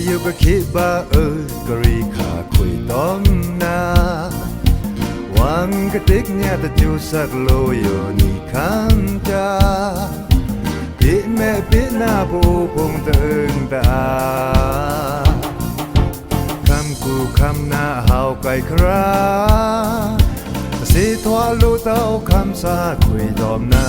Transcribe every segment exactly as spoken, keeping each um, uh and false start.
ယိုကခေဗာအွို ကရီခါခွေတောင်းနာ ဝံကတိကညးတကျိုးစက်လိုယိုနီခမ်းတာ ပေ့မဲပေ့နာပို့ဖုံတအုံတအာ ခမ်းကူခမ်းနာဟဝ်ကိုက်ခရာ တစေထွာလိုတောင်းခမ်းစာခွေတောင်းနာ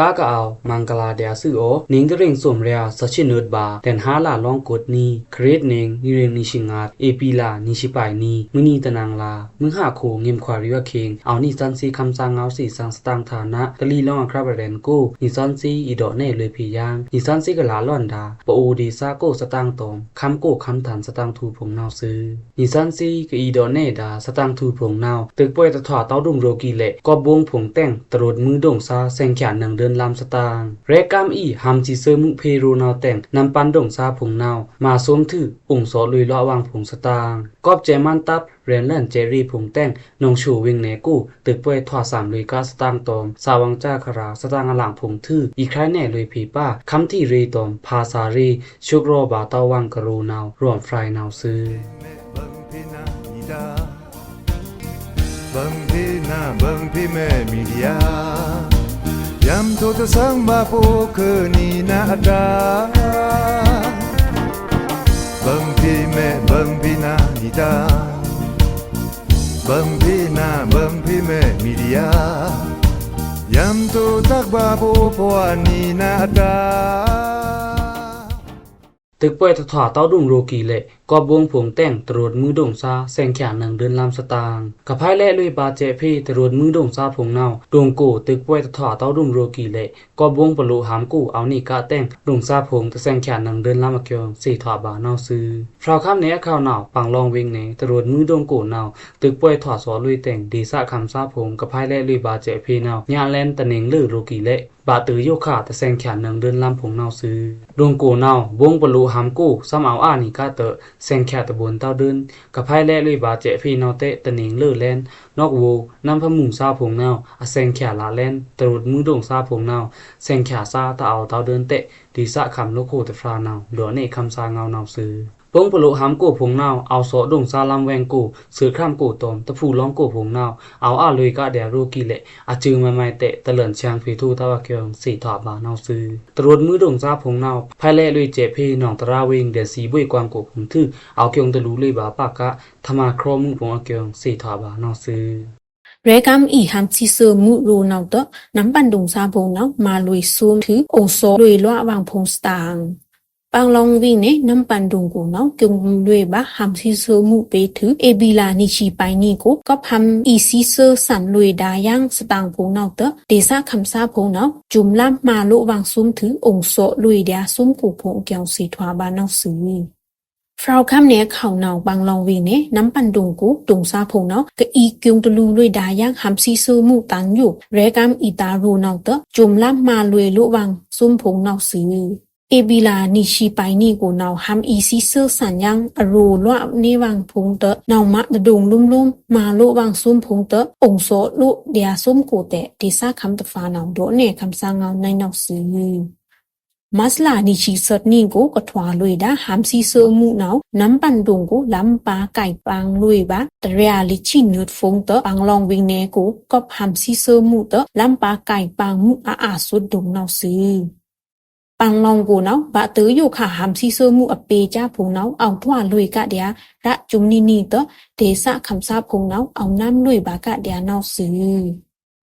ကါကအဝ် မဂ်လာဒျာသွူအော နင်းတရင်းစုမ်ရျာ သချစ်နုတ်ဗာ တန်ဟါလလောင်းကွတ်နီ ခရစ်နင်း နံရင်းနံရှံငါတ် ဧပြီလ နံရှံပိုင်နီ မွိုန်နံတနင်္လာ မွိုန်ဟါခို ငိမ်ခွါရီဝါခင်း အဝ်နံသန်သီးခမ်းသားငေါဝ်းသီးသင်စတန်းဌာန တလီလောင်းအခရပ်ပရန်ကို နံသန်သီးအီဒေါ့နဲလွေဖီယင် နံသန်သီးကလာ်လွန်ဒါ ပအိုဒေသကိုစတန်းတောမ် ခမ်းကိုခမ်းထန်စတန်းထူဖုံနဝ်သွူ နံသန်သီးကအီဒေါ့နဲဒါ စတန်းထူဖုံနဝ် တိုပ်ကွဲတထွာတောက်ဒုံရိုကီလဲ့ ကော့ဘုံဖုံတဲင် တရွတ်မွိုဒုံစာ စဲင်ချာနင်ဒွိုနလမ်းစတန်း ရဲကမ်းအီ ဟမ်သီးသွူမွိုဖေရိုနဝ်တဲင် နမ်ပန်ဒုံစာဖုံနဝ် မၤသုမ်းထွူ အိုင်သော့လွေလွဝ်ဝင်ဖုံစတန်း ကော့ကျဲမန်တပ် ရဲန်လန်ကျဲရီဖုံတဲင် နောင်ချိုဝင်းနဲကို တိုပ်ကွဲထွာသံလွေကါစတန်းတောမ် စာဝင်ကျခရာ စတန်းအလင်ဖုံထွူ အီခရိုင်နဲလွေဖီပါ ခမ်းထီရီတောမ် ဖါသာရီ ရှုပ်ရောဘါတောဝ်ဝင်ကရိုနဝ် ရွမ်ဖရိုင်နဝ်သွူ ဘင်ဖီနာ ဘင်ဖီမဲမီဒီယာ ယမ်ထိုတသင်ဘါပိုခွနီနာအတာ ဘင်ဖီမဲ ဘင်ဖီနာနီတာ ဘင်ဖီနာ ဘင်ဖီမဲမီဒီယာ ယမ်ထိုတဘါပိုခွနီနာအတာ တိုပ်ကွဲတထွာတောက်ဒုံရိုကီလဲ့ ကော့ဘုံဖုံတဲင် တရွတ်မွိုဒုံစာ စဲင်ချာနင်ဒွိုနလမ်းစတန်း ကဖိုက်လဲ့လွေဘါကျဲဖေ တရွတ်မွိုဒုံစာဖုံနဝ် ဒုံကိုတိုပ်ကွဲတထွာတောက်ဒုံရိုကီလဲ့ ကော့ဘုံပလိုဟမ်ကို အဝ်နံကါတဲင် ဒုံစာဖုံတစဲင်ချာနင်ဒွိုနလမ်းအကျိုး သေထွာဘါနဝ်သွူ ဖြောက်ခမ်းနဲအခဝ်နဝ် ပင်လောင်ဝင်းနဲ တရွတ်မွိုဒုံကိုနဝ် တိုပ်ကွဲထွာသော့လွေတဲင် ဒေသခမ်းသားဖုံ ကဖိုက်လဲ့လွေဘါကျဲဖေနဝ် ညါလဲန်တနင်္လာရိုကီလဲ့ ဘါတိုယိုခါတစဲင်ချာနင်ဒွိုနလမ်းဖုံနဝ်သွူ ဒုံကိုနဝ် ဘုံပလိုဟမ်ကို သမ်အဝ်အါနံကါတၢ စဲင်ချာတဘွိုနတောက်ဒွိုန ကဖိုက်လဲ့လွေဘါကျဲဖေနဝ်တဲ တနင်္လာလဲန် နော့ဝို နမ်ဖမူစာဖုံနဝ် အစဲင်ချာလလဲန် တရွတ်မွိုဒုံစာဖုံနဝ် စဲင်ချာစာတအဝ်တောက်ဒွိုနတဲ ဒေသခမ်းလိုခိတဖြာနဝ် ဒေါ့နဲခမ်းသားငေါဝ်းနဝ်သွူ ဘုံပလိုဟမ်ကိုဖုံနဝ် အဝ်သော့ဒုံစာလမ်းဝဲင်ကို သွူခမ်းကိုတောမ် တဖူလောင်ကိုဖုံနဝ် အဝ်အါလွေကါဒျာရိုကီလဲ့ အကျိုးမမိုင်တဲ တလန်ချင်ဖေထိုတဝ်အကျိုး သေထွာဘါနဝ်သွူ တရွတ်မွိုဒုံစာဖုံနဝ် ဖိုက်လဲ့လွေကျဲဖေ နောင်တရာဝင်းဒဲသီဘွေကွင်ကိုဖုံထွူ အဝ်ကျိုးတလူလွေဘါပက ထမခရောမွိုဖုံအကျိုး သေထွာဘါနဝ်သွူ ရဲကမ်းအီ ဟမ်သီးသွူမွိုရိုနဝ်တဲ နမ်ပန်ဒုံစာဖုံနဝ် မၤလွေသွူထွူ အိုင်သော့လွေလွဝ်ဝင်ဖုံစတန်း ပင်လောင်ဝင်းနဲ နမ်ပန်ဒုံကိုနဝ် ကျိုးတလူလွေဘါ ဟမ်သီးသွူမွိုပေထွူ ဧပြီလနံရှံပိုင်နံကို ကော့ဖမ်အီသီးသွူသံလွေဒါယင်စတန်းဖုံနဝ်တဲ ဒေသခမ်းသားဖုံနဝ် ကျိုးလမ်းမၤလွေဝင်သွူထွူ အိုင်သော့လွေဒျာသွူကိုဖုံအကျိုး သေထွာဘါနဝ်သွူ ဖြောက်ခမ်းနဲအခဝ်နဝ် ပင်လောင်ဝင်းနဲ နမ်ပန်ဒုံကို ဒုံစာဖုံနဝ် ကအီကျိုးတလူလွေဒါယင် ဟမ်သီးသွူမွိုတန်ယို ရဲကမ်းအီတရိုနဝ်တဲ ကျိုးလမ်းမၤလွေလွေဝင်သွူဖုံနဝ်သွူ ဧပြီလနံရှံပိုင်နံကိုနဝ် ဟမ်အီသီးသွူသံယင် အရိုလွေနဲဝင်ဖုံတဲ နဝ်မၤတဒုံလိုမ်းလိုမ်း မၤလွေဝင်သွူဖုံတဲ အိုင်သော့လွေဒျာသွူကိုတဲ ဒေသခမ်းတဖာနဝ် ဒေါ့နဲခမ်းသားငေါဝ်းနဝ်သွူ မတ်လနံရှံသီနံကို ကထွာလွေဒါ ဟမ်သီးသွူမွိုနဝ် နမ်ပန်ဒုံကို လမ်းပါကိုက်ပင်လွေဘါ တရာလီချီနွတ်ဖုံတဲ ပင်လောင်ဝင်းနဲကို ကော့ဖမ်သီးသွူမွိုတဲ လမ်းပါကိုက်ပင်မွိုအအါသွူဒုံနဝ်သွူ ပင်လောင်ကိုနဝ် ဘါတိုယိုခါ ဟမ်သီးသွူမွိုအပေကျါဖုံနဝ် အဝ်ထွာလွေကဒျာ ရကျုံနံနံတဲ ဒေသခမ်းသားဖုံနဝ် အဝ်နမ်လွေဘါကဒျာနဝ်သွူ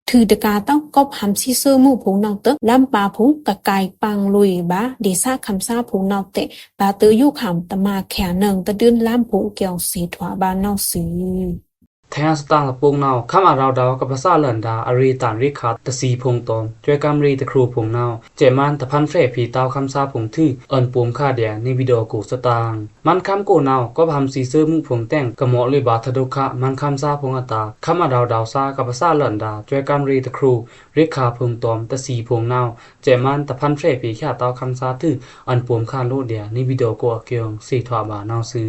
ထွူတကာတဲ ကော့ဖမ်သီးသွူမွိုဖုံနဝ်တဲ လမ်းပါဖုံကကိုက်ပင်လွေဘါ ဒေသခမ်းသားဖုံနဝ်တဲ ဘါတိုယိုခါ တမၤချာနင်တဒွိုနလမ်းဖုံအကျိုး သေထွာဘါနဝ်သွူ ထဲအစတန်းတပုန်နဝ် ခမ်းအရောင်ဒေါကပစလန်ဒါ အရေတန်ရေခါတသီဖုံတောမ် စွဲကမ်းရေတခရိုဖုံနဝ် ကျဲမန်တဖန်ဖြဲဖီတဝ်ခမ်းသားဖုံထွူ အန်ပိုမ်ခါဒျာ နေပြည်တော်ကို စတန်း မန်ခမ်းကိုနဝ် ကော့ဖမ်သီးသွူမွိုဖုံတဲင် ကမော့လွေဘါထဒုခါ မန်ခမ်းသားဖုံအတာ ခမ်းအရောင်ဒေါသားကပစလန်ဒါ စွဲကမ်းရေတခရို ရေခါဖုံတောမ်တသီဖုံနဝ် ကျဲမန်တဖန်ဖြဲဖီခါတဝ်ခမ်းသားထွူ အန်ပိုမ်ခါလိုဒျာ နေပြည်တော်ကိုအကျိုး သေထွာဘါနဝ်သွူ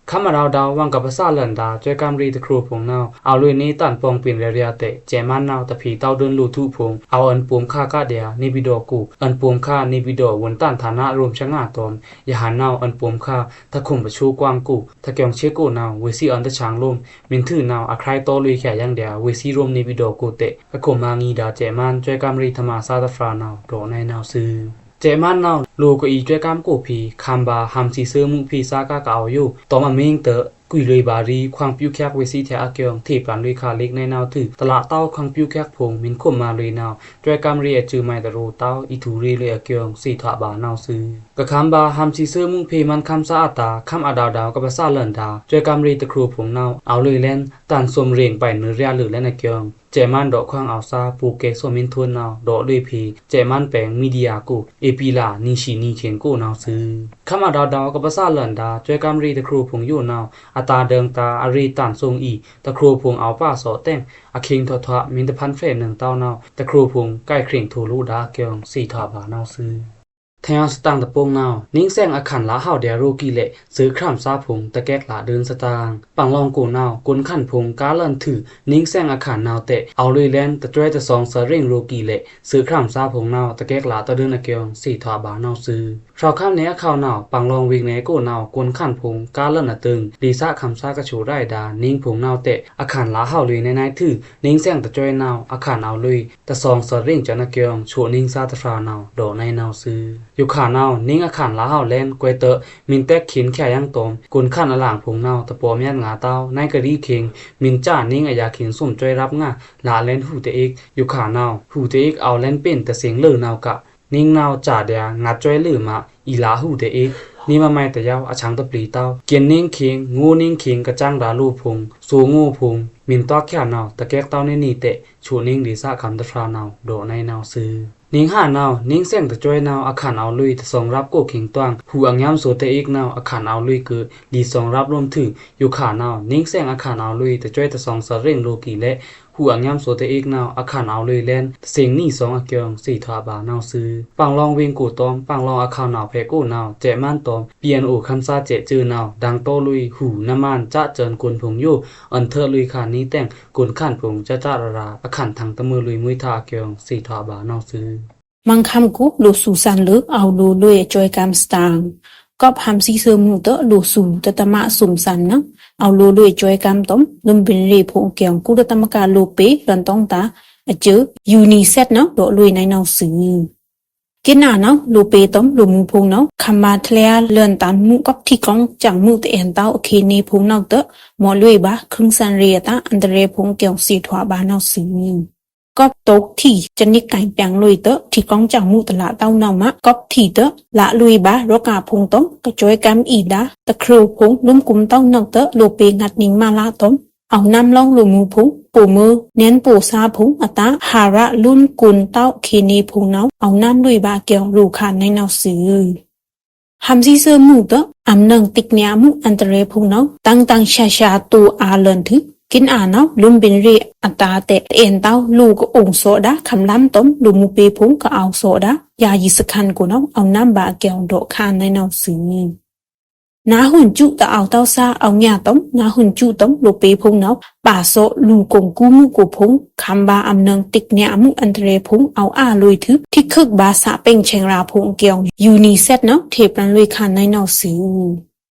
ခမ်းအဒဝ်ဒဝ် ဝင်ႏကပ်ပစာလက်ဒါ စွဲးကမ်းရေတခူဝ်ႏဖုံႏနဝ်ꩻ အဝ်ႏလွေꩻနေတန်ပေါင်ပျဉ်ႏရဲꩻရဲႏအတဲꩻ စဲ့ꩻမန်းနဝ်ꩻ တဖြေႏတဝ်းဒိုင်းလူႏထုꩻဖုံႏ အဝ်ႏအွဉ်ႏပူမ်ႏခါကဒျာႏ နေပြည်တော်ကို အွဉ်ႏပူမ်ႏခါ နေပြည်တော် ဝန်ထမ်းဌာန ရူမ်ႏရှငါꩻတွမ်ႏ ယဟန်ႏနဝ်ꩻ အွဉ်ႏပူမ်ႏခါ တခုမ်ႏပချိုးကွင်ႏကို တကျွံႏဆေးကိုꩻနဝ်ꩻ ဝေ့ꩻဆီအွဉ်ႏတဆန်ႏလိုမ်း မီႏထွူနဝ်ꩻ အခရိုက်ꩻတောလွေꩻခဲယင်ဒျာႏ ဝေ့ꩻဆီရူမ်ႏ နေပြည်တော်ကိုတဲꩻ ကခုမ်ႏမါငီဒါႏ စဲ့ꩻမန်းစွဲးကမ်းရေတမန်ႏသားတဖြာႏနဝ်ꩻ ဒေါ့ꩻနုဲင်းနဝ်ꩻသွူ။ စဲ့ꩻမန်းနဝ်ꩻ လိုꩻကအီႏစွဲးကမ်းကိုဖေႏ ခမ်းဗာႏ ဟံႏသီးသႂ်ꩻမှုတ်ꩻဖေႏသားက ကအဝ်ႏယို တောမ်ႏအမီးတကွီလွေꩻဗာႏရီꩻ ခွင်ꩻပြုꩻချက်ꩻဝေ့ꩻဆီထဲအကျိုင်း ထေꩻပျန်လွေꩻခါꩻလစ်နုဲင်းနဝ်ꩻသွူ တလꩻတဝ်းခွင်ꩻပြုꩻချက်ꩻဖုံႏ မီႏခုမ်ႏမါလွေꩻနဝ်ꩻ စွဲးကမ်းရေအစွိုꩻမုဲင်တရူႏတဝ်း အီႏထွူရေꩻလွေꩻအကျိုင်း သေထွာဗာႏနဝ်ꩻသွူ။ ကခမ်းဗာႏ ဟံႏသီးသႂ်ꩻမှုတ်ꩻဖေႏမန်းခမ်းသားအတာႏ ခမ်းအဒဝ်ဒဝ် ကပ်ပစာလက်ဒါ စွဲးကမ်းရေတခူဝ်ႏဖုံႏနဝ်ꩻ အဝ်ႏလွေꩻလဲဉ် တန်သွမ်ႏရေင်ႏပိုင်ႏနွေႏရဲလွေꩻလဲဉ်အကျိုင်း စဲ့ꩻမန်းဒေါ့ꩻခွင်ꩻအဝ်ႏသား ဗိုလ်ကဲစောမင်းထွန်းနဝ်ꩻ ဒေါ့ꩻလွေꩻဖေႏ စဲ့ꩻမန်းပင်ႏမီဒီယာကို ဧပြီလ နှစ်ရှည်နှစ်ခင်ကို နဝ်ꩻသွူ။ ခမ်းအဒဝ်ဒဝ် ကပ်ပစာလက်ဒါ စွဲးကမ်းရေတခူဝ်ႏဖုံႏယိုနဝ်ꩻ အတာႏဒိုင်ႏတာႏ အရေတန်သွမ်ႏအီႏ တခူဝ်ႏဖုံႏအဝ်ႏပၣ်သော့တဲင် အခင်းထွတ်ထွတ် မီႏတဖန်းဖြယ်နှစ်သောင်းနဝ်ꩻ တခူဝ်ႏဖုံႏ ကိုက်ဖြိင်ႏထိုꩻလိုဒါအကျိုင်း သေထွာဗာႏနဝ်ꩻသွူ။ ထင်စတန်ႏတပုင်းနဝ်ꩻ နှိုင်းသင်အခန်ႏလဟဝ်ဒျာႏရိုးကီးလဲ့ သွေးခြမ်းသားဖုံႏ တကဲးလဒိုင်ႏသတင်ꩻ ပင်လောင်ကိုနဝ်ꩻ ကိုန်ႏခန်ႏဖုံႏ ကားလန်ႏထွူ နှိုင်းသင်အခန်ႏနဝ်ꩻတဲ အဝ်ႏလွေꩻလဲဉ် တစွဲးတသွင်သွယ်ရင်းရိုးကီးလဲ့ သွေးခြမ်းသားဖုံႏနဝ်ꩻ တကဲးလဒိုင်ႏအကျိုင်း သေထွာဗာႏနဝ်ꩻသွူ။ ဖြောက်ခမ်းနေအခဝ်နဝ်ꩻ ပင်လောင်ဝေင်ꩻနယ်ကိုနဝ်ꩻ ကိုန်ႏခန်ႏဖုံႏ ကားလန်ႏအတိုင်ႏ လေꩻသားခမ်းသားကဆိးရဲဒါႏ နှိုင်းဖုံႏနဝ်ꩻတဲ အခန်ႏလဟဝ်လွေꩻနဲနဲထွူ နှိုင်းသင်တစွဲးနဝ်ꩻ အခန်ႏအဝ်ႏလွေꩻ တသွင်သွယ်ရင်းစွန်ႏအကျိုင်း ဆိုပ်ꩻနှိုင်းသားတဖြာႏနဝ်ꩻ ဒေါ့ꩻနုဲင်းနဝ်ꩻသွူ။ ယိုခါနဝ်ꩻ နှိုင်းအခန်ႏလဟဝ်လဲဉ်ꩻကွဲးတဵု မီႏတက္ခိန်ႏခဲယင်တွမ်ႏ ကိုန်ႏခန်ႏအလင်ႏဖုံႏနဝ်ꩻ တပော့ꩻမီႏငါးသောင်း နွေးကရီးခိင်ႏ မီႏစာꩻနှိုင်းအယၤခိင်ႏသွမ်ႏစွဲးရပ်ငါ လလဲဉ်ႏဟူးတအ့က ယိုခါနဝ်ꩻ ဟူးတအ့က အဝ်ႏလဲဉ်ႏပဉ်တသင်ႏလွေꩻနဝ်ꩻက နှိုင်းနဝ်ꩻစာꩻဒျာႏ ငါးစွဲးလွေꩻမး အီႏလဟူးတအ့က နှိုင်းမမဲတယဝ်း အဆန်းတပျီးတဝ်း ကဵဉ်ႏနှိုင်းခိင်ႏ ငိုꩻနှိုင်းခိင်ႏ ကစန်းဒါႏလိုꩻဖုံႏ သွုံꩻငိုꩻဖုံႏ မီႏတွက်ꩻချာနဝ်ꩻ တကဲးတောင်းနေနေတဲ ဆိုပ်ꩻနှိုင်းလေꩻသားခမ်းသားတဖြာႏနဝ်ꩻ ဒေါ့ꩻနုဲင်းနဝ်ꩻသွူ။ နှိုင်းဟါနဝ်ꩻ နှိုင်းသင်တစွဲးနဝ်ꩻ အခန်ႏအဝ်ႏလွေꩻ တသွင်ရပ်ကိုၶိင်ႏတွင်ꩻ ဟူးအငျမ်းသွေးတအ့ကနဝ်ꩻ အခန်ႏအဝ်ႏလွေꩻကွိုꩻ လီသွင်ရပ်လိုမ်းထွူ ယိုခါနဝ်ꩻ နှိုင်းသင်အခန်ႏအဝ်ႏလွေꩻ တစွဲးတသွင်သွယ်ရင်းလိုကီးလဲ့ ဟူးအငျမ်းသွေးတအ့ကနဝ်ꩻ အခန်ႏအဝ်ႏလွေꩻလဲဉ်ႏ တသင်ႏနီသွင်ႏအကျိုင်း သေထွာဗာႏနဝ်ꩻသွူ။ ပင်လောင်ဝေင်ꩻကိုတွမ်ႏ ပင်လောင်အခဝ်နဝ်ꩻဖဲကိုနဝ်ꩻ စဲ့ꩻမန်းတွမ်ႏ ပီအန်အို ခမ်းသားစဲ့ꩻစွိုနဝ်ꩻ ဒင်တောလွေꩻ ဟူးနမန်ႏ စစန်ႏကိုန်ႏဖုံႏယို အွဉ်ႏထွတ်လွေꩻခါနေတဲင် ကိုန်ႏခန်ႏဖုံႏ စစရရ အခန်ႏထင်ႏတမွိုးလွေꩻမွိုးသားအကျိုင်း သေထွာဗာႏနဝ်ꩻသွူ။ မန်းခမ်းကို လိုꩻသူႏသန်ႏလွေꩻ အဝ်ႏလိုꩻလွေꩻစွဲးကမ်းသတင်ꩻ ကပ်ဟံႏသီးသႂ်ꩻမှုတ်ꩻတဵု လိုꩻသူႏတတမသွမ်ႏသန်ႏနဝ်ꩻ အဝ်ႏလိုꩻလွေꩻစွဲးကမ်းတွမ်ႏ လိုမ်းဗဉ်ႏရေꩻဖုံႏအကျိုင်း ကုလသမဂ္ဂလိုꩻပေ လွဉ်တောင်းတာႏအစွိုꩻ ယူနီဆက်နဝ်ꩻ ဒေါ့ꩻလွေꩻနုဲင်းနဝ်ꩻသွူ။ ကိနဝ်ꩻ လိုꩻပေတွမ်ႏ လိုꩻမူဖုံႏနဝ်ꩻ ခမ်းဗာႏထွဲလွဉ်တန်ꩻမှုတ်ꩻ ကပ်ထီႏကောင်းစံꩻမှုတ်ꩻတအဲင်တဝ်း အခေနေဖုံႏနဝ်ꩻတဵု မော့ꩻလွေꩻဗာႏ ခုင်းစံꩻရေꩻအတာႏ အန္တရာယ်ဖုံႏအကျိုင်း သေထွာဗာႏနဝ်ꩻသွူ။ ကပ်တုတ်ထီႏ စနစ်ကိုင်ပြောင်းလဲတဲ့ ထီႏကောင်းစံꩻမှုတ်ꩻတလꩻတဝ်းနဝ်ꩻမး ကပ်ထီႏတဵု လလွေꩻဗာႏ ရောဂါဖုံႏတွမ်ႏ ကစွဲးကမ်းအီဒါႏ တခူဝ်ႏဖုံႏ လိုမ်းကွုမ်တဝ်းနဝ်ꩻတဵု လိုꩻပေငတ်နင်မလတွမ်ႏ အဝ်ႏနမ်းလောင်းလိုꩻမူဖုံႏ ပိုမိုႏနဲဉ်ႏပိုꩻသားဖုံႏအတာႏ အာဟာရလိုမ်းကွုမ်တဝ်း အခေနေဖုံႏနဝ်ꩻ အဝ်ႏနမ်းလွေꩻဗာႏအကျိုင်း ရေꩻခါနုဲင်းနဝ်ꩻသွူ။ ဟံႏသီးသႂ်ꩻမှုတ်ꩻတဵု အမနွင်ႏတက္ကနဲအမှု အန္တရာယ်ဖုံႏနဝ်ꩻ တင်းတင်းရှှာရှှာတိုꩻအာလွဉ်ထွူ ကိနဝ်ꩻ လိုမ်းဗဉ်ႏရေꩻအတာႏတဵု တအဲင်တဝ်း လိုꩻကအုံႏသောဒါႏ ခမ်းလမ်းတွမ်ႏ လိုꩻမူပေဖုံႏ ကအဝ်ႏသောဒါႏ ယၤယီႏစခန်းကိုနဝ်ꩻ အဝ်ႏနမ်းဗာႏအကျိုင်း ရေꩻခါနုဲင်းနဝ်ꩻသွူ။ နါးဟုုန်စုတအဝ်ႏတဝ်းသား အဝ်ႏညၣ်တွမ်ႏ နါးဟုုန်စုတွမ်ႏ လိုꩻပေဖုံႏနဝ်ꩻ ပာ်သော့လိုꩻကွုံႏကူးမှုကိုဖုံႏ ခမ်းဗာႏအမနွင်ႏတက္ကနဲအမှု အန္တရာယ်ဖုံႏ အဝ်ႏအာလွေꩻထွူ ထံခုပ်ဗာႏသးပ့င်ဆဲင်ရာႏဖုံႏအကျိုင်း ယူနီဆက်နဝ်ꩻ ထေꩻပျန်လွေꩻခါနုဲင်းနဝ်ꩻသွူ။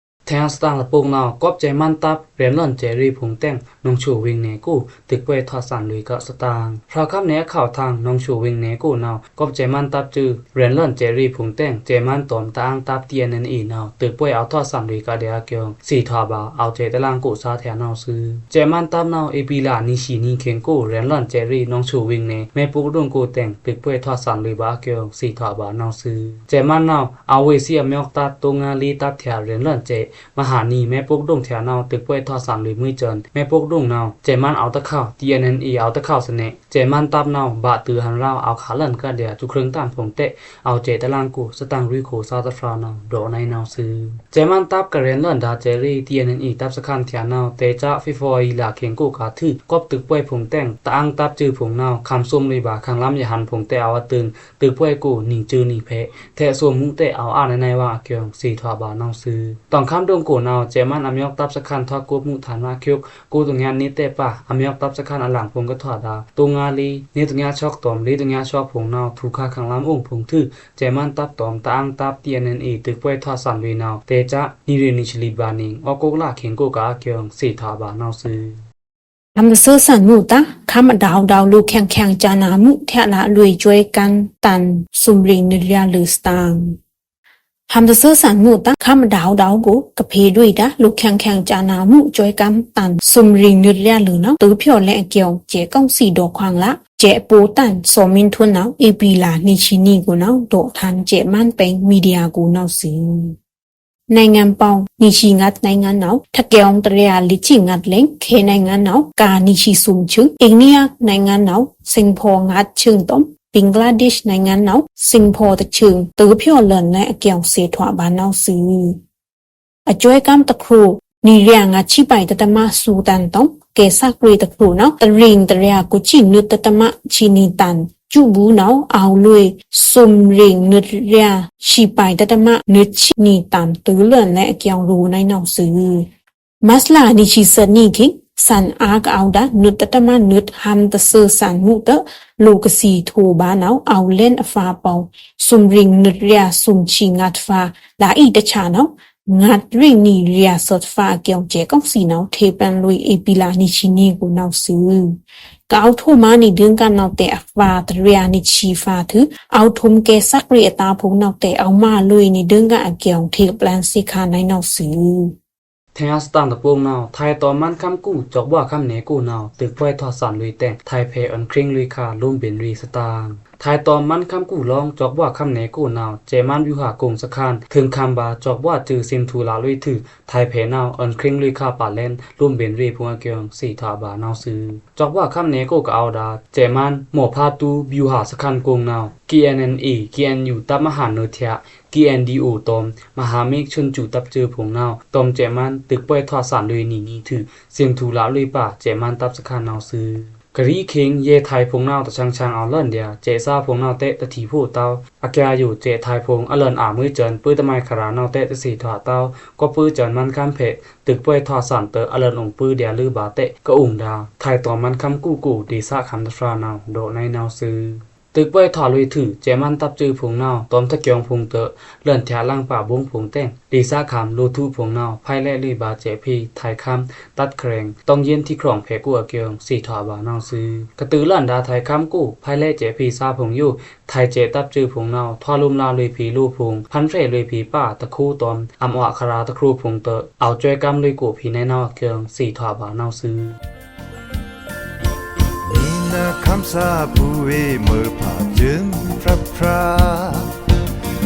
ထင်စတန်ႏတပုင်းနဝ်ꩻ ကပ်စဲ့ꩻမန်းတပ် ရဲဉ်လွဉ်စဲ့ꩻရေꩻဖုံႏတဲင် နောင်ချိုဝေင်ꩻနယ်ကို တွိုက်ꩻပွဲထွတ်ꩻသံလွေꩻကပ်သတင်ꩻ ဖြောက်ခမ်းနေအခဝ်ထင် နောင်ချိုဝေင်ꩻနယ်ကိုနဝ်ꩻ ကပ်စဲ့ꩻမန်းတပ်စွိုꩻ ရဲဉ်လွဉ်စဲ့ꩻရေꩻဖုံႏတဲင် စဲ့ꩻမန်းတွမ်ႏ တအာင်းတပ် တီႏအဲန်ႏအဲန်ႏအေႏနဝ်ꩻ တွိုက်ꩻပွဲအဝ်ႏထွတ်ꩻသံလွေꩻကပ်ဒျာႏအကျိုင်း သေထွာဗာႏ အဝ်ႏစဲ့ꩻတလင်ကိုꩻသားထဲနဝ်ꩻသွူ။ စဲ့ꩻမန်းတပ်နဝ်ꩻ ဧပြီလ နှစ်ရှည်နှစ်ခင်ကို ရဲဉ်လွဉ်စဲ့ꩻရေꩻ နောင်ချိုဝေင်ꩻနယ် မဲပုတ်ဒုံကိုတဲင် တွိုက်ꩻပွဲထွတ်ꩻသံလွေꩻဗာႏအကျိုင်း သေထွာဗာႏနဝ်ꩻသွူ။ စဲ့ꩻမန်းနဝ်ꩻ အဝ်ႏဝေ့ꩻဆီအမျွက်တပ် တိုင်ငါလေးတပ်ထဲ ရဲဉ်လွဉ်စဲ့ꩻ မဟာနီ မဲပုတ်ဒုံထဲနဝ်ꩻ တွိုက်ꩻပွဲ ထွတ်စန်လွေမွေးကျဉ် မဲပေါက်ဒုံနဝ် ကျဲမန်းအောဝ်တခဝ် တီအန်အန်အီ အောဝ်တခဝ်သေ ကျဲမန်းတပ်နဝ် ဗာႏတွို့ဟန်ရောဝ် အောဝ်ခါလန်ကဒျာ စူးခြိုင်တန်ဖိုင်တဲ အောဝ်စဲးတလန်ကို သတင်ရွေးခေါ်စားသဖြာနဝ် ဒေါ့နွဲနဝ်သွူ။ ကျဲမန်းတပ်ကရဲဉ်လန်ဒါကျဲရီ တီအန်အန်အီ တပ်စခန်းထျာနဝ် တဲကျ ဖေဖော်ဝါရီလ ခေင်ကိုကါထု ကွပ်ဒုးပွိုင်ဖိုင်တဲင် တအာင်းတပ်စုဖိုင်နဝ် ခမ်းသွုံလွေဗာႏ ခင်လမ်းရဟန်ဖိုင်တဲ အောဝ်အတိုင် ဒုးပွိုင်ကို နီစုနီဖဲ ထဲ့သွုံမှုတဲ အောဝ်အာနွဲနွဲဝါအကျဉ် သေထွာဗာႏနဝ်သွူ။ တွင်ခမ်းဒုံကိုနဝ် ကျဲမန်းအမျောက်တပ်စခန်းထွာကွပ်မှု ဌာနချုပ် ကိုးသုညနှစ်တဲပါ အမျောက်တပ်စခန်းအလင်ဖိုင်ကထွာဒါ သုံးငါးလေး နှစ်သုညခြောက်တွမ် လေးသုညခြောက်ဖိုင်နဝ် ထုခါခင်လမ်းအိုင်ဖိုင်ထု ကျဲမန်းတပ်တွမ် တအာင်းတပ် တီအန်အန်အီ ဒုးပွိုင်ထွတ်စန်လွေနဝ် တဲကျ နံရေနံချလိတ်ဗာႏနေင် အောက်တိုဘာလ ခေင်ကိုကါအကျဉ် သေထွာဗာႏနဝ်သွူ။ ဟံးသဆှံသန်မှုတခမ်း အဒေါဒေါ လိုခင်ခင်ကျာနမှု ထျာလလွေ ကွဲကန်းတန် သွမ်ရေနွံလျာလွေသတင် ဟံးသဆှံသန်မှုတခမ်း အဒေါဒေါကို ကဖေလွေဒါ လိုခင်ခင်ကျာနမှု ကွဲကန်းတန် သွမ်ရေနွံလျာလွေနဝ် ဒုးဖျော်လဲအကျဉ် ကျဲကောင်စီဒေါခွန်လ ကျဲအပိုတန် သောမင်းထွန်းနဝ် ဧပြီလ နှစ်ဆံနွံကိုနဝ် ဒေါ့ထန်ကျဲမန်းပဲင် မီဒီယာကိုနဝ်သွူ။ နိုင်ငံပေါင်း နှစ်ဆံငါးနိုင်ငံနဝ် ထက်ကျောင်းတစ်ရာ လေးဆံငါးလင် ခဲနိုင်ငံနဝ် ကားနှစ်ဆံသုံးစင်း အိန္ဒိယနိုင်ငံနဝ် စင်ဖော်ငါးစင်းတွမ် ဘင်္ဂလားဒေ့ရှ်နိုင်ငံနဝ် စင်ဖော်တစ်စင်း ဒုးဖျော်လဲနွဲအကျဉ် သေထွာဗာႏနဝ်သွူ။ အကွဲကမ်းတခရို နံရံ ငါးဆံပိုင်တတမ သွူတန်တွမ် ကဲစက်ရွေတခရိုနဝ် တရံတရံ ကိုးဆံနွံတတမ ဆံနွံတန် စုဘူးနဝ် အောဝ်လွေ သွမ်ရေနွံလျာ ဆံပိုင်တတမ နွံဆံနွံတန် ဒုးလဲနွဲအကျဉ် ရေနွဲနဝ်သွူ။ မတ်လ နှစ်ဆံသီုနွံခေတ် ဆန်အာကအဝ်ဒါ နွံတတမ နွံ ဟံးသဆှံသန်မှုတ လိုကသီထိုဗာႏနဝ် အောဝ်လဲန်အဖါပေါင် သွမ်ရေနွံလျာ သွမ်ဆံငါးဖါ ဒါအီတဆာနဝ် ငါးရေနံလျာသွပ်ဖါအကျဉ် ကျဲကောင်စီနဝ် ထေပန်လွေ ဧပြီလ နှစ်ဆံနွံကိုနဝ်သွူ။ ကအောဝ်ထိုမာနံဒိုင်ကနဝ်တဲ အဖါတရံ နှစ်ဆံဖါထု အောဝ်ထုမ်ကဲစက်ရွေအတာဖိုင်နဝ်တဲ အောဝ်မာလွေနံဒိုင်ကအကျဉ် ထေပန်သေခါနွဲနဝ်သွူ။ ထဲအစတန်တပိုင်နဝ် ထိုင်တွမ်မန်းခမ်းကူ ကျောက်ဘဝခမ်းနယ်ကိုနဝ် ဒုးပွိုင်ထွတ်စန်လွေတဲင် ထိုင်ဖဲအွန်ခရင်လွေခါ လိုမ်းဗဉ်လွေသတင် ထိုင်တွမ်မန်းခမ်းကူလောင် ကျောက်ဘဝခမ်းနယ်ကိုနဝ် ကျဲမန်းဗျူဟာကုန်းစခန်း ထိုင်ခမ်းဗာႏ ကျောက်ဘဝစံး စံးထူလလွေထု ထိုင်ဖဲနဝ် အွန်ခရင်လွေခါ ပါလန် လိုမ်းဗဉ်လွေဖိုင်အကျဉ် သေထွာဗာႏနဝ်သွူ။ ကျောက်ဘဝခမ်းနယ်ကိုကအဝ်ဒါ ကျဲမန်း မော်ဖါတူဗျူဟာစခန်းကုန်းနဝ် KNLA KNU တပ်မဟာနှစ်ထျာ KNDO တွမ် မဟာမိတ်ချွန်စူတပ်စုဖိုင်နဝ် တွမ်ကျဲမန်း ဒုးပွိုင်ထွတ်စန်လွေနံနံထု စံးထူလလွေပါ ကျဲမန်းတပ်စခန်းနဝ်သွူ။ ကရီးခေင် ရဲထိုင်ဖိုင်နဝ် တဆင်ဆင်အဝ်လန်ဒျာ ကျဲစားဖိုင်နဝ်တဲ တထီးဖိုးတဝ် အကျဉ်ယိုကျဲထိုင်ဖိုင် အလန်အာမွေးကျဉ် ပၢတမိုင်ခရာနဝ်တဲ တသေထွာတဝ် ကွပ်ပၢကျဉ်မန်းခမ်းဖဲ ဒုးပွိုင်ထွတ်စန်တဲ အလန်အိုင်ပၢဒျာလွေဗာႏတဲ ကအုံဒါ ထိုင်တွမ်မန်းခမ်းကူကို ဒေသခံသဖြာနဝ် ဒေါ့နွဲနဝ်သွူ။ ဒုးပွိုင်ထွတ်လွေထု ကျဲမန်းတပ်စုဖိုင်နဝ် တွမ်ထက်ကျောင်းဖိုင်တဲ လန်ထျာလင်ပါဗုံးဖိုင်တဲင် ဒေသခံလိုထုဖိုင်နဝ် ဖိုင်လဲလွေဗာႏကျဲဖေး ထိုင်ခမ်း တပ်ခရင် တောင်ရင်းထီးခရင်ဖဲကိုအကျဉ် သေထွာဗာႏနဝ်သွူ။ ကတုၤလန်ဒါ ထိုင်ခမ်းကို ဖိုင်လဲကျဲဖေးစားဖိုင်ယို ထိုင်ကျဲတပ်စုဖိုင်နဝ် ထွာလိုမ်းလလွေဖေးလိုဖိုင် ဖန်ဖြဲလွေဖေးပါ တခိုတွမ် အမ်အွခရာတခိုဖိုင်တဲ အောဝ်ကွဲကမ်းလွေကိုဖေးနွဲနဝ်အကျဉ် သေထွာဗာႏနဝ်သွူ။ မီနခမ်းစာပူဝေး မွဲဖါကျဉ်ဖြတ်ဖြတ်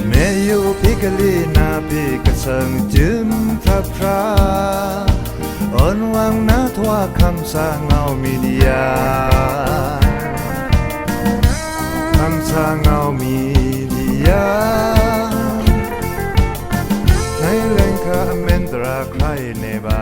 မဲယိုဖေးကလေးနါဖေး ကဆန်ကျဉ်ဖြတ်ဖြတ် အွန်ဝင်းနထွာ ခမ်းစာငေါမီဒီယာ ခမ်းစာငေါမီဒီယာ နွဲလဲင်ခါအမန်တရာ ခရိုင်နေဗာ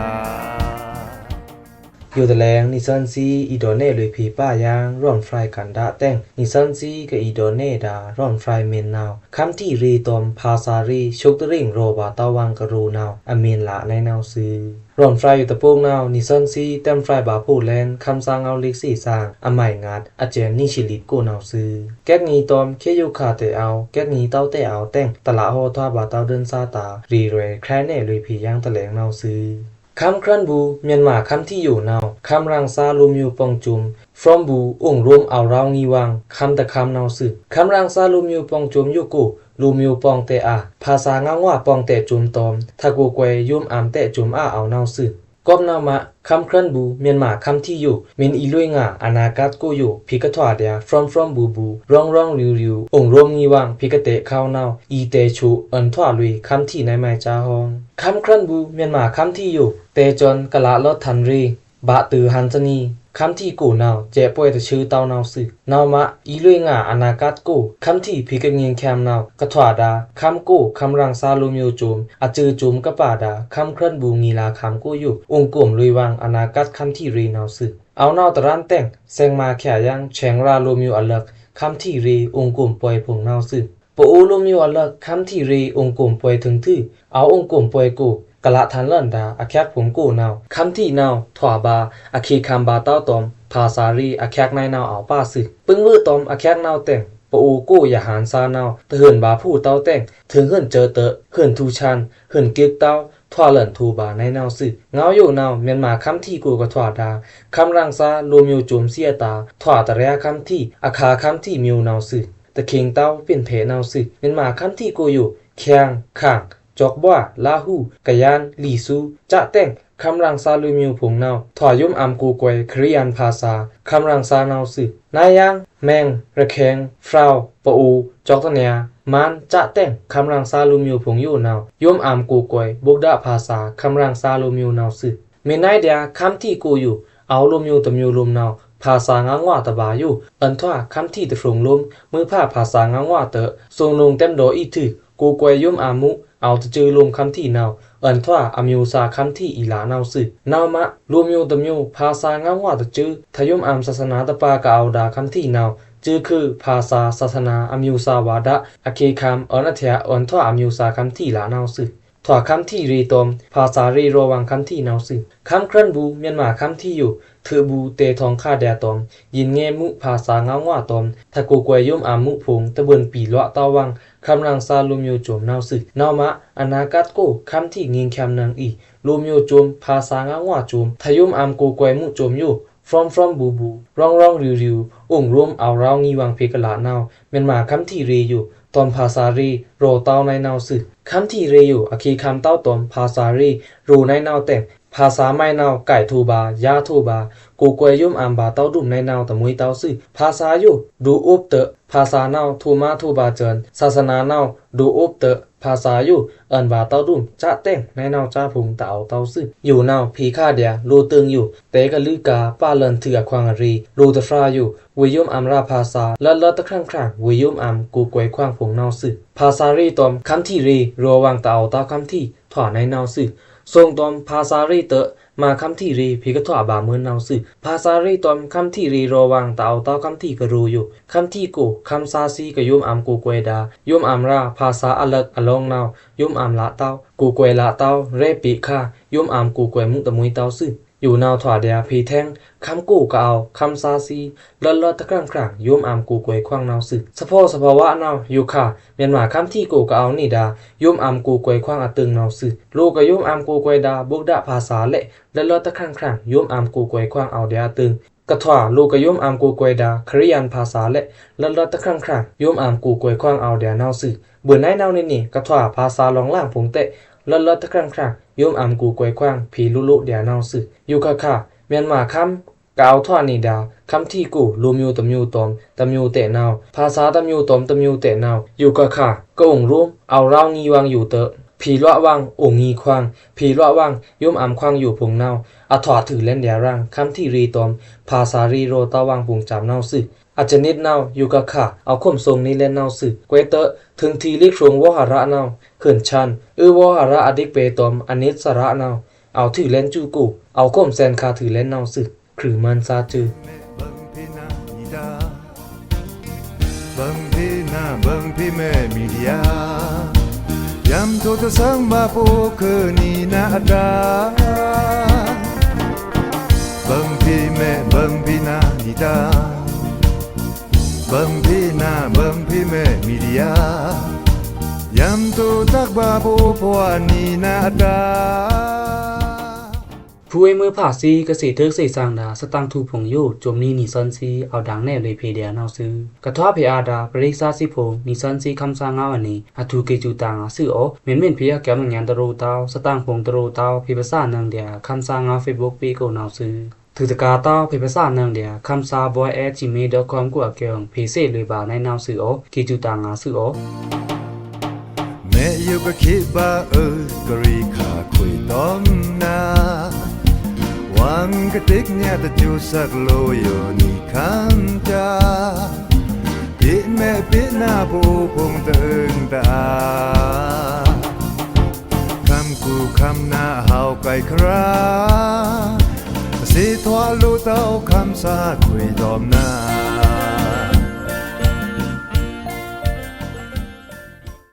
ယိုဒ်လဲင် နီသွဉ်းသီး အီဒေါနဲလွေဖေးပါယင်း ရွဉ်ဖြိုင်ကန္ဒာတဲင် နီသွဉ်းသီးကအီဒေါနဲဒါ ရွဉ်ဖြိုင်မ့ၢ်နဝ် ခမ်းထီးရေတွမ် ဖါစာရေ ရှုပ်တရင်ရောဗာႏတဝ်ဝင်းကရိုနဝ် အမ့ၢ်လနွဲနဝ်သွူ။ ရွဉ်ဖြိုင်ယိုတပိုင်နဝ် နီသွဉ်းသီး တဲမ်ဖြိုင်ဗာႏဖိုးလဲန် ခမ်းစာငေါလျှက်စေ့စင် အမိုင်ငါး အကျဉ်နံရှီလိပ်ကိုနဝ်သွူ။ ကက်ငီတွမ် ခေယိုခါတဲအဝ် ကက်ငီတဝ်တဲအဝ်တဲင် တလဟောထွာဗာႏတဝ်ဒိုၣ်စတာ ရေရွဲ ခရိုင်နဲလွေဖေးယင်းတလဲင်နဝ်သွူ။ ခမ်းခရံာန်ဘူ မြန်မာခမ်းထီးယိုနဝ် ခမ်းရင်စာလိုမျိုးပေါင်းစုံ ဖြောင်းဘူး အိုင်ရိုမ် အောဝ်ရောင်ငီဝင်း ခမ်းတခမ်းနဝ်သွူ။ ခမ်းရင်စာလိုမျိုးပေါင်းစုံယိုကို လိုမျိုးပေါင်းတဲအာ ဖါစာငေါငွေပေါင်းတဲစုံတွမ် ထကိုကွဲယိုမ်အမ်တဲစုံအာ အောဝ်နဝ်သွူ။ ကွပ်နဝ်မ ခမ်းခြွဉ်ဗူႏ မျန်မာႏခမ်းထီႉယို မီႏအီလွေငါ အနာဂတ်ကိုယို ဖေႏကထွာဒျာ ဖြွမ်ဖြွမ်ဗူႏဗူႏ ရောင်ရောင်ရိူဝ်ရိူဝ် အိုင်ရောမ်ငီဝွင် ဖေႏကတဲခဝ်နဝ် အီတဲချို အွဉ်ထွလွေ ခမ်းထီႉနွဲမွဲကြားဟုံး။ ခမ်းခြွဉ်ဗူႏ မျန်မာႏခမ်းထီႉယို တဲစွန် ကလꩻလွတ်ထန်ရေ ဗာႏတိုဟန်ႏသနီ ခမ်းထီႉကိုနဝ် စဲးပွဲတဆှိုတဝ်းနဝ်ꩻသွူ။ နဝ်မ အီလွေငါ အနာဂတ်ကို ခမ်းထီႉဖေႏကငိုင်ꩻခံနဝ် ကထွာဒျာ ခမ်းကို ခမ်းရင်ꩻသားလူမျိုးစွုမ် အစွိုစွုမ်ကပါဒျာ ခမ်းခြွဉ်ဗူႏငီလါခမ်းကိုယို အိုင်ကွမ်လွေဝွင် အနာဂတ်ခမ်းထီႉရေနဝ်သွူ။ အဝ်နဝ်တရန်တဲင် စဲင်မာႏချျာယင် ဆဲင်ရာလူမျိုးအလၢတ် ခမ်းထီႉရေ အိုင်ကွမ်ပွဲဖုံနဝ်သွူ။ ပအိုဝ်လူမျိုးအလၢတ် ခမ်းထီႉရေ အိုင်ကွမ်ပွဲထိုင်သွူ။ အဝ်အိုင်ကွမ်ပွဲကို ကလꩻထန်လွဉ်ဒျာ အချက်ဖုံကိုနဝ် ခမ်းထီႉနဝ် ထွာဗာ အခေခံဗာတဝ်းတွမ် ဖါသာရေ အချက်နွဲနဝ်အဝ်ပါသွူ။ ပိုင်ဝွိုတွမ် အချက်နဝ်တဲင် ပအိုဝ်ကို ယဟန်ႏသားနဝ် တဟိုင်ဗာဖူတဝ်းတဲင် ထိုင်ဟိုင်စွိုတဵ ဟိုင်ထူဆန် ဟိုင်ကစ်တဝ်း ထွာလွဉ်ထူဗာနွဲနဝ်သွူ။ ငဝ်ယိုနဝ် မျန်မာႏခမ်းထီႉကိုကထွာဒျာ ခမ်းရင်ꩻသားလူမျိုးစွုမ်သွူအတာ ထွာတရဲခမ်းထီႉ အခါခမ်းထီႉမျိုးနဝ်သွူ။ တခိင်တဝ်း ပျိုန်ဖဲနဝ်သွူ။ မျန်မာႏခမ်းထီႉကိုယို ချျင် ခန် စွောက်ဘွား လႃးဟူး ကယန် လီသူ စတဲင် ခမ်းရင်ꩻသားလူမျိုးဖုံနဝ် ထွာယုမ်အမ်ကိုကွဲ ခရစ်ယာန်ဖါသာ ခမ်းရင်ꩻသားနဝ်သွူ။ နွဲယင် မဲင် ရခဲင် ဖြောက် ပအိုဝ် စွောက်တနျာ မန် စတဲင် ခမ်းရင်ꩻသားလူမျိုးဖုံယိုနဝ် ယုမ်အမ်ကိုကွဲ ဗုဒ္ဓဖါသာ ခမ်းရင်ꩻသားလူမျိုးနဝ်သွူ။ မီႏနွဲဒျာ ခမ်းထီႉကိုယို အဝ်လူမျိုးတမျိုးလုံးနဝ် ဖါသာငဝ်းငွော်တဗာယို အွဉ်ထွာ ခမ်းထီႉတဖြုံလုံး မွိုးဖါဖါသာငဝ်းငွော်တဵ သုင်နုင်တဲမ်းဒေါ်အီထု ကိုကွဲယုမ်အမ်မူ အဝ်တစွိုလုံးခမ်းထီႉနဝ် အွဉ်ထွာ အမျိုးသားခမ်းထီႉအီလါနဝ်သွူ။ နဝ်မ လူမျိုးတမျိုး ဖါသာငဝ်းငွော်တစွို ထယုမ်အမ်သာသနာတပါကအဝ်ဒျာခမ်းထီႉနဝ် စွိုခု ဖါသာ သာသနာ အမျိုးသားဝါဒ အခေခံ အွဉ်အထျာ အွဉ်ထွာ အမျိုးသားခမ်းထီႉလါနဝ်သွူ။ ထွာခမ်းထီႉရေတွမ် ဖါသာရေရောဝွင်ခမ်းထီႉနဝ်သွူ။ ခမ်းခြွဉ်ဗူႏ မျန်မာႏခမ်းထီႉယို ထွေဗူႏတဲထောင်ခါဒျာတွမ် ယဉ်ငဲမူ ဖါသာငဝ်းငွော်တွမ် ထကိုကွဲယုမ်အမ်မူဖုံ တဘိုင်ပီလွောက်တဝ်းဝွင် ခမ်းရင်ꩻသားလူမျိုးစွုမ်နဝ်သွူ။ နဝ်မ အနာဂတ်ကို ခမ်းထီႉငိုင်ꩻခံနွံအီ လူမျိုးစွုမ် ဖါသာငဝ်းငွော်စွုမ် ထယုမ်အမ်ကိုကွဲမူစွုမ်ယို ဖြွမ်ဖြွမ်ဗူႏဗူႏ ရောင်ရောင်ရိူဝ်ရိူဝ် အိုင်ရောမ်အဝ်ရောင်ငီဝွင်ဖေႏကလꩻနဝ် မျန်မာႏခမ်းထီႉရေယို တွမ်ဖါသာရေ ရောတဝ်းနွဲနဝ်သွူ။ ခမ်းထီႉရေယို အခေခံတဝ်းတွမ် ဖါသာရေ ရောနွဲနဝ်တဲင် ဖါသာမွဲနဝ် ကိုက်ထူဗာ ယါထူဗာ ကိုကွဲယုမ်အမ်ဗာတဝ်းဒုမ်နွဲနဝ်တမွိုးတဝ်းသွူ။ ဖါသာယို ဒိုအိုပ်တဵ ဖါသာနဝ် ထူမါထူဗာစွိုန် သာသနာနဝ် ဒိုအိုပ်တဵ ဖါသာယို အွဉ်ဗာတဝ်းဒုမ် စတဲင် နွဲနဝ်စဖုံတအဝ်တဝ်းသွူ။ ယိုနဝ် ဖေႏခါဒျာ လိုတိူင်ယို တဲကလုကာ ပါလွဉ်ထွူအခွင်အရေ လိုတဖြာယို ဝေယုမ်အမ်ရဖါသာ လွတ်လွတ်တခြင်ခြင် ဝေယုမ်အမ်ကိုကွဲခွင်ဖုံနဝ်သွူ။ ဖါသာရေတွမ် ခမ်းထီႉရေ ရောဝွင်တအဝ်တဝ်းခမ်းထီႉ ထွာနွဲနဝ်သွူ။ သုင်တွမ် ဖါသာရေတဵ မါခမ်းထီႉရေ ဖေႏကထွာဗာမွိုးနဝ်သွူ။ ဖါသာရေတွမ် ခမ်းထီႉရေရောဝွင်တအဝ်တဝ်းခမ်းထီႉကရောယို ခမ်းထီႉကို ခမ်းသားသီးကယုမ်အမ်ကိုကွဲဒျာ ယုမ်အမ်ရ ဖါသာအလၢတ်အလောင်နဝ် ယုမ်အမ်လတဝ်း ကိုကွဲလတဝ်း ရဲပေခါ ယုမ်အမ်ကိုကွဲမူတမွိုးတဝ်းသွူ။ ယိုနဝ်ထွာဒျာ ဖေႏထဲင် ခမ်းကိုကအဝ် ခမ်းသားသီး လွတ်လွတ်တခြင်ခြင် ယုမ်အမ်ကိုကွဲခွင်နဝ်သွူ။ သဖော့သဘာဝနဝ် ယိုခါ မျန်မာႏခမ်းထီႉကိုကအဝ်နေဒျာ ယုမ်အမ်ကိုကွဲခွင်အတိူင်နဝ်သွူ။ လိုကယုမ်အမ်ကိုကွဲဒျာ ဗုဒ္ဓဖါသာလႄ လွတ်လွတ်တခြင်ခြင် ယုမ်အမ်ကိုကွဲခွင်အဝ်ဒျာအတိူင် ကထွာ လိုကယုမ်အမ်ကိုကွဲဒျာ ခရစ်ယာန်ဖါသာလႄ လွတ်လွတ်တခြင်ခြင် ယုမ်အမ်ကိုကွဲခွင်အဝ်ဒျာနဝ်သွူ။ ဘိုင်နွဲနဝ်နေနေ ကထွာ ဖါသာလောင်လင်ဖုံတဵ လွတ်လွတ်တခြင်ခြင် ယုမ်အမ်ကိုကွဲခွင် ဖေႏလိုလိုဒျာနဝ်သွူ။ ယိုခါခါ မျန်မာႏခမ်း ကအဝ်ထွာနေဒျာ ခမ်းထီႉကို လူမျိုးတမျိုးတွမ် တမျိုးတဵနဝ် ဖါသာတမျိုးတွမ် တမျိုးတဵနဝ် ယိုခါခါ ကအိုင်ရောမ် အဝ်ရောင်ငီဝွင်ယိုတဵ ဖေႏလွဝွင် အိုင်ငီခွင် ဖေႏလွဝွင် ယုမ်အမ်ခွင်ယိုဖုံနဝ် အထွာထွူလႅန်ဒျာရင် ခမ်းထီႉရေတွမ် ဖါသာရေရောတဝ်းဝွင်ဖုံစမ်နဝ်သွူ။ အစနစ်နဝ် ယိုခါခါ အဝ်ခုမ်သွုင်နေလႅန်နဝ်သွူ။ ကွဲတဵ ထိုင်ထီလိတ်ဖြုံဝေါ်ဟရနဝ် ဟိုင်ဆန် အွိဝေါ်ဟရအဒိတ်ပဲတွမ် အနစ်သရနဝ် အဝ်ထွူလႅန်စွူကို အဝ်ခုမ်သႅၼ်ခါထွူလႅန်နဝ်သွူ။ ခြူမန်သာသွူ။ ဘင်ဖီန ဘင်ဖီမဲ မီဒီယာ ယမ်ထိုတသင်ဘၣ်ပိုခဲနီနအတၢ ဘင်ဖီမဲ ဘင်ဖီန နီတၢ ဘင်ဖီန ဘင်ဖီမဲ မီဒီယာ ယမ်ထိုတၢ်ဘၣ်ပိုပှၤနီနအတၢ ဖူးဝေးမွိုးဖါသီး ကသေ့ထွိုက်သေ့သင်ဒါႏ သတင်ꩻထူႏဖိုင်ႏယိုꩻ စွမ်ႏနီနီသွဉ်းသီး အဝ်ႏဒါႏနဲပ်ꩻလွေꩻဖေႏဒျာႏနဝ်ꩻသွူ။ ကထွားဖေႏအာဒါႏ ပရေ့ꩻစါသီးဖိုင်ႏ နီသွဉ်းသီး ခမ်းသားငါးဝီးအနံၤ အထူႏကေꩻစူꩻတၢင်ꩻအသွူးအောꓳꩻ။ မဉ်ႏမဉ်ႏဖေႏအကဲမွန်ညန်ႏတရူꩻတဝ်း သတင်ꩻဖိုင်ႏတရူꩻတဝ်း ဖေႏဗ္ဘာသꩻနွိုင်ႏဒျာႏ ခမ်းသားငါး Facebook pageကိုꩻနဝ်ꩻသွူ။ ထုးတကာႏတဝ်း ဖေႏဗ္ဘာသꩻနွိုင်ႏဒျာႏ ခမ်းသား boy at gmail dot com ကိုꩻအကဲ ဖေႏသေလွေꩻဗာႏနဲပ်ꩻနဝ်ꩻသွူအောꓳꩻ။ ကေꩻစူꩻတၢင်ꩻအသွူးအောꓳꩻ။ မဲယုကခေဗာအွို ကရီခါခွေႏတောမ်ႏနဝ်ꩻ၊ ဝမ်းကတိတ်ညတစူးသက်လိုယိုနံၤခမ်းတာႏ၊ ပေ့မဲ့ပေ့နါပအိုဖိုင်ႏတအိုင်ႏတအာႏ၊ ခမ်းကူꩻခမ်းနာဟဝ်းကိုင်ꩻခရာႏ၊ သေထွာလိုꩻတဝ်း ခမ်းသားခွေႏတောမ်ႏနဝ်ꩻ၊ ဝ